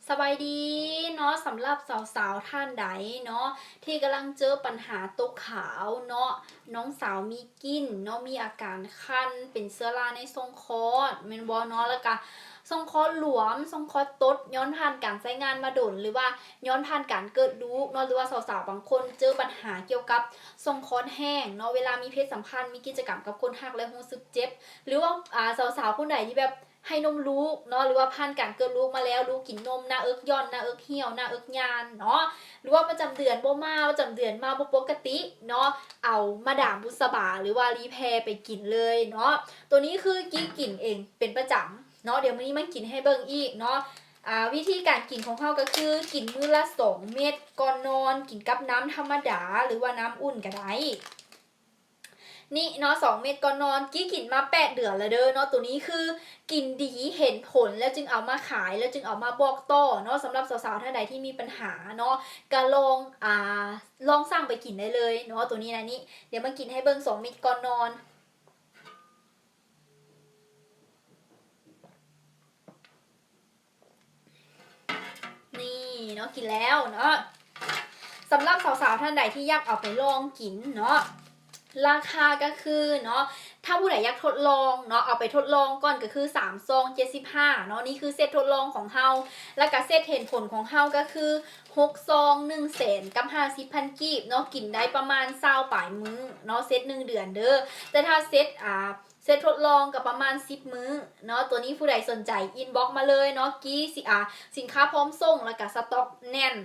ສະບາຍດີເນາະ ສຳລັບສາວໆທ່ານໃດເນາະ ທີ່ກຳລັງເຈີບັນຫາຕົວຂາວເນາະ ນ້ອງສາວມີກິ່ນເນາະ ມີອາການຄັນ ເປັນເຊື້ອລາໃນຊ່ອງຄອດ ແມ່ນບໍ່ເນາະ ແລ້ວກະຊ່ອງຄອດຫຼວມ ຊ່ອງຄອດຕົດ ຍ້ອນຜ່ານການໃຊ້ງານມາດົນ ຫຼືວ່າຍ້ອນຜ່ານການເກີດລູກເນາະ ຫຼືວ່າສາວໆບາງຄົນເຈີບັນຫາກ່ຽວກັບຊ່ອງຄອດແຫ້ງເນາະ ເວລາມີເພດສຳພັນ ມີກິດຈະກຳກັບຄົນຮັກແລ້ວຮູ້ສຶກເຈັບ ຫຼືວ່າ ອາ ສາວໆຄົນໃດທີ່ແບບ ໃຫ້ນົມລູກເນາະ ຫຼືວ່າຜ່ານການເກີດລູກມາແລ້ວ ລູກກິນນົມ ໜ້າເອິກຢ່ອນ ໜ້າເອິກຫ່ຽວ ໜ້າເອິກຍານເນາະ ຫຼືວ່າປະຈຳເດືອນບໍ່ມາ ປະຈຳເດືອນມາບໍ່ປົກກະຕິເນາະ ເອົາມາດາມບຸດສະບາ ຫຼືວ່າຣີແພໄປກິນເລີຍເນາະ ໂຕນີ້ຄືກີ້ກິນເອງເປັນປະຈຳເນາະ ດຽວມື້ນີ້ມາກິນໃຫ້ເບິ່ງອີກເນາະ ອາ ວິທີການກິນຂອງເຮົາກໍຄື ກິນມື້ລະສອງເມັດກ່ອນນອນ ກິນກັບນ້ຳທຳມະດາ ຫຼືວ່ານ້ຳອຸ່ນກໍໄດ້. ນີ້ເນາະ ສອງເມັດກ່ອນນອນ ກີ້ກິນມາແປດເດືອນແລ້ວເດີເນາະ ໂຕນີ້ຄືກິນດີເຫັນຜົນ ແລ້ວຈຶ່ງເອົາມາຂາຍ ແລ້ວຈຶ່ງເອົາມາບອກຕໍ່ເນາະ ສຳລັບສາວໆທ່ານໃດທີ່ມີບັນຫາເນາະ ກະລອງ ອາ ລອງສັ່ງໄປກິນໄດ້ເລີຍເນາະ ໂຕນີ້ນະ ນີ້ ດຽວມາກິນໃຫ້ເບິ່ງ ສອງເມັດກ່ອນນອນ ນີ້ເນາະ ກິນແລ້ວເນາະ ສຳລັບສາວໆທ່ານໃດທີ່ຢາກເອົາໄປລອງກິນເນາະ ລາຄາກໍຄືເນາະ ຖ້າຜູ້ໃດຢາກທົດລອງເນາະ ເອົາໄປທົດລອງກ່ອນກໍຄືສາມຊອງເຈັດສິບຫ້າເນາະ ນີ້ຄືເຊັດທົດລອງຂອງເຮົາ ແລ້ວກໍເຊັດເຫັນຜົນຂອງເຮົາກໍຄືຫົກຊອງໜຶ່ງແສນກັບຫ້າສິບພັນກີບເນາະ ກິນໄດ້ປະມານຊາວປາຍມື້ເນາະ ເຊັດໜຶ່ງເດືອນເດີ ແຕ່ຖ້າເຊັດ ອາ ເຊັດທົດລອງກໍປະມານສິບມື້ເນາະ ໂຕນີ້ຜູ້ໃດສົນໃຈ ອິນບັອກມາເລີຍເນາະ ກີ້ ອາ ສິນຄ້າພ້ອມສົ່ງ ແລ້ວກໍສະຕັອກແໜ້ນ